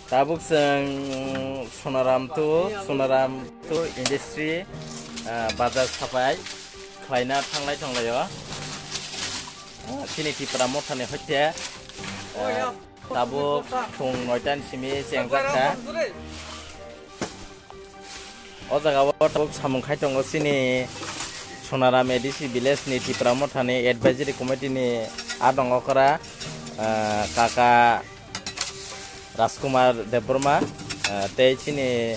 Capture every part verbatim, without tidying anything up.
Tabuk chwng Sonaram to, Sonaram to industry, ah, bazar sapai khlaina thanglai tonglaio. Ah, chini Tipra Mothani hoite, ah, tabuk phung noita ni simi chengjak kha. O jaga o tabuk samung khai tongo chini Sonaram A D C village ni Tipra Mothani advisory committee ni adong okra, ah, kaka Rajkumar Debbarma, ah, tei chini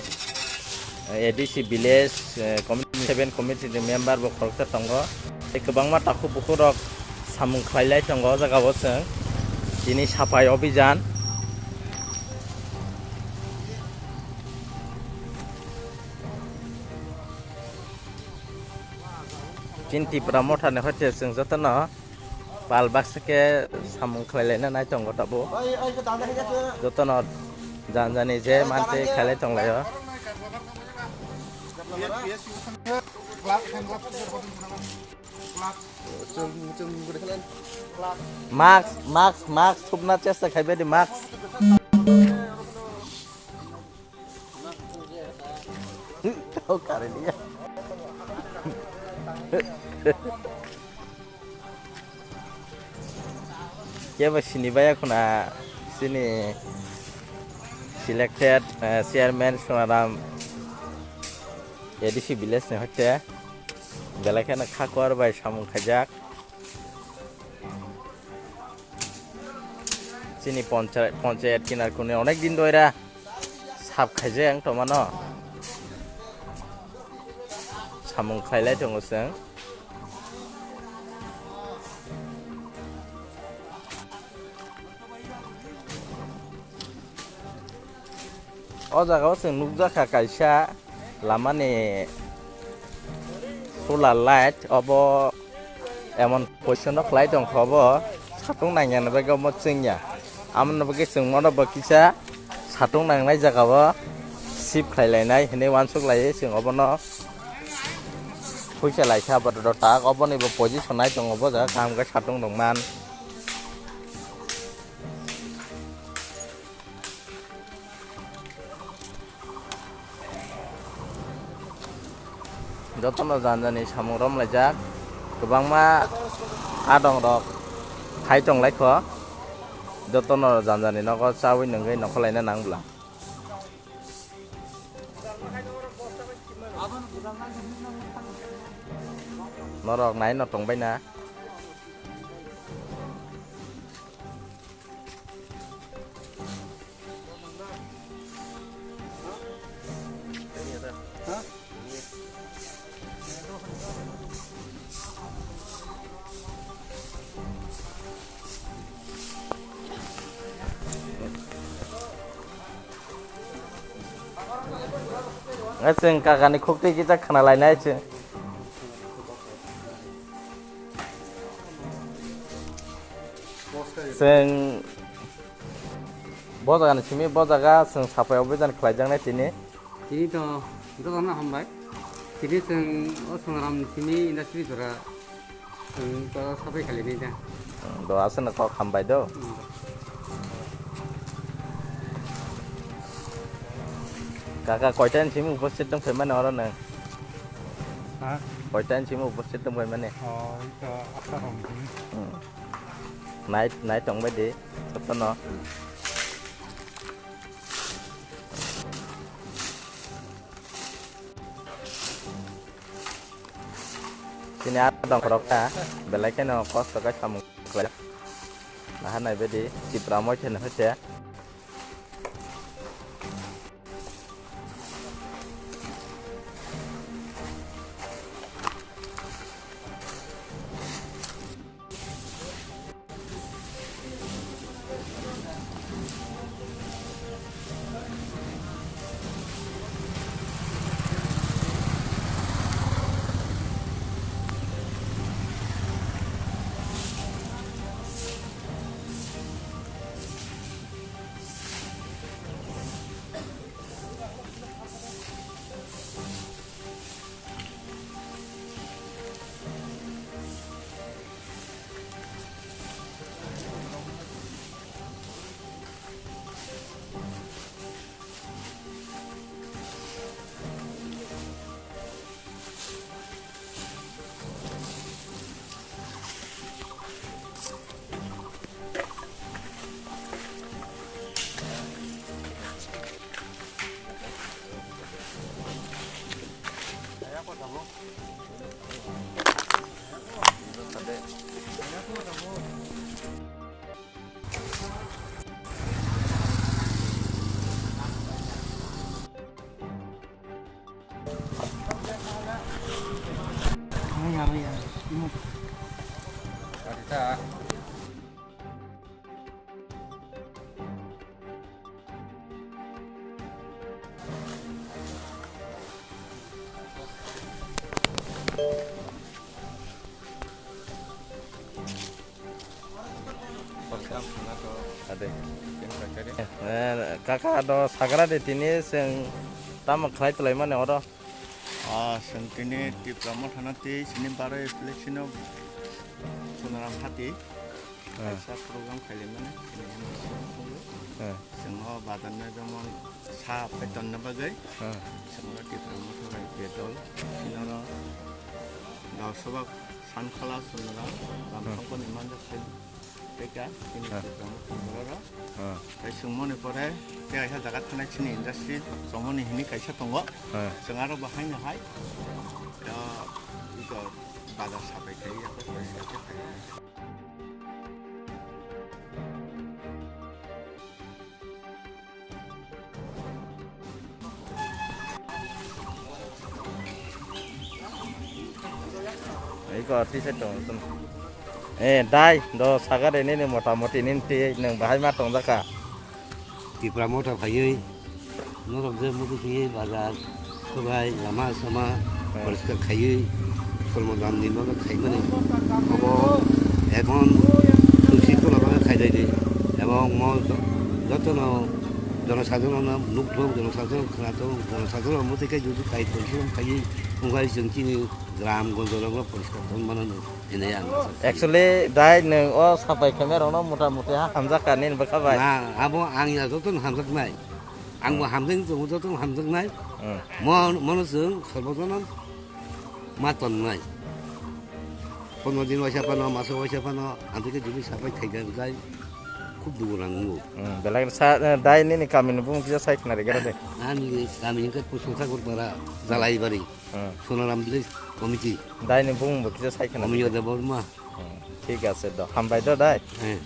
A D C village, eh, committee, seven committee ni member bo khoroksa tongo. Tei kwbangma takhuk bukhuk rok samung khlai lai tongo o jaga o chwng. Chini sapai obijan. Chini Tipra Mothani hoite chwng jotono pal baksa khe samung khlai laina nai tongo tabuk. Jotono jani jani je mantwi khlai lai tonglaio. Mask, mask, mask thupna chesta khai bedi mask. Tau kariliya. Kebo sini baya khuna sini selected, eh, chairman Sonaram A D C village ni hoite belai kheno khakuar bai samung khaijak. Chini poncha-, ponchayat kinar kuni onek din doira sap khaijak ang tomano. Samung khailai tongo chwng. O jaga o chwng nukjakha kaisa lamani solar light, obo emon position o khlai tongkha obo satung nangya ni bagwi omo chwngya. Amoni bagwi chwng mono bo kisa satung nangnai jaga o shift khlai lainai hinwi uansuk laiwi chwng obono phuisa laikha, bodo tak oboni bo position nai tongo bo jaga kaham khe satung rwngman. Jotono jani jani samung romlaijak, kwbangma adong rok hai tonglaikho, jotono jani jani nogo chawi nungwi nokhorlaina nang bwla. Norok nai no tongbaina. Chwng kakani khuk twi kisa khna lainai chwng. Chwng bo jaga ni simi bo jaga chwng sapai obijan khlaijaknai tini. Tini to jotono hambai. Tini chwng o Sonaram ni simi industry jora chwng to sapai khali ni da. Hmm, do aswkno kok hambai do. Hmm. Kaka koita ni simi upasthit tong phaimani oro nwng? Ha? Koita ni simi upasthit tong phaimani? Oh, ito, atta rong simi. Hmm. Nai, nai tongbai di, jotono. Chini adong khorok ta, belai kheno kosto khe samung khlai. Naharnai bedi, Tipra moi kheno hoite. Ade. Eh, kaka do sagra de tini seng tamo khlai tlai mane oro. Ah, seng tini Tipra Motha no tei sini baro election o Sonaram Hati. Eh. Kaisa program khaili mane. Eh. Seng o bazar no jemon sa pai tonna bagwi. Eh. Seng o Tipra Motha bai bedol. Sini oro Gausabak Sankhala Sundaram, Ram Hmm. Songkoni manjak se teka, ini Hmm. Ram Songkora. Hmm. Tai sungmoni pore, te aisa jagat thanai sini industry, songmoni hini kaisa tongo. Hmm. Sengaro bahai na hai. Ya, ito bazar sapai kai, ya, Iko tisa tong tong. Eh, dai, do saga de nini mota moti nini ti nang bahai ma tong jaka. Tipra Motha phaiwi norok je mudu twi bazar, subai, lama sama, Hmm. poriskar khaiwi, kolmo dam ni bagwi khaimani. Abo ekhon susi tola bagwi khaidai di. Ebong mo jo-, jotono jonosadharono nukthok, jonosadharono khwnathok, jonosadharono mwtwi khe jodi kai poriskar khaiwi wngkha chwng chini gram gonjorokno poriskar tong mano hinwi ang asa. Actually, dai nwng o sapai khaimai rokno mota moti ha hamjak ka nini bwkha bai. Na, abo ang ya jotono hamjaknai. Ang bo Hmm. hamjak tongo, joto hamjaknai. Hmm. Mo, mono chwng sorbojono ma tonnai. Pondro din waisa phano, maso waisa phano, ang tei jodi sapai thaiga jai, khub dugu nango. Hmm, belai sa, eh, dai nini kamini bumung kisa sai khna rigera de. Ani kamini ke Pusung Thakur para, Jalaibari, Hmm. Sonaram Village Committee. Dai ni bumung bo kisa sai khna Omiyo rigera. Debbarma. Hmm, thik ase do. Hambai do dai. Eh.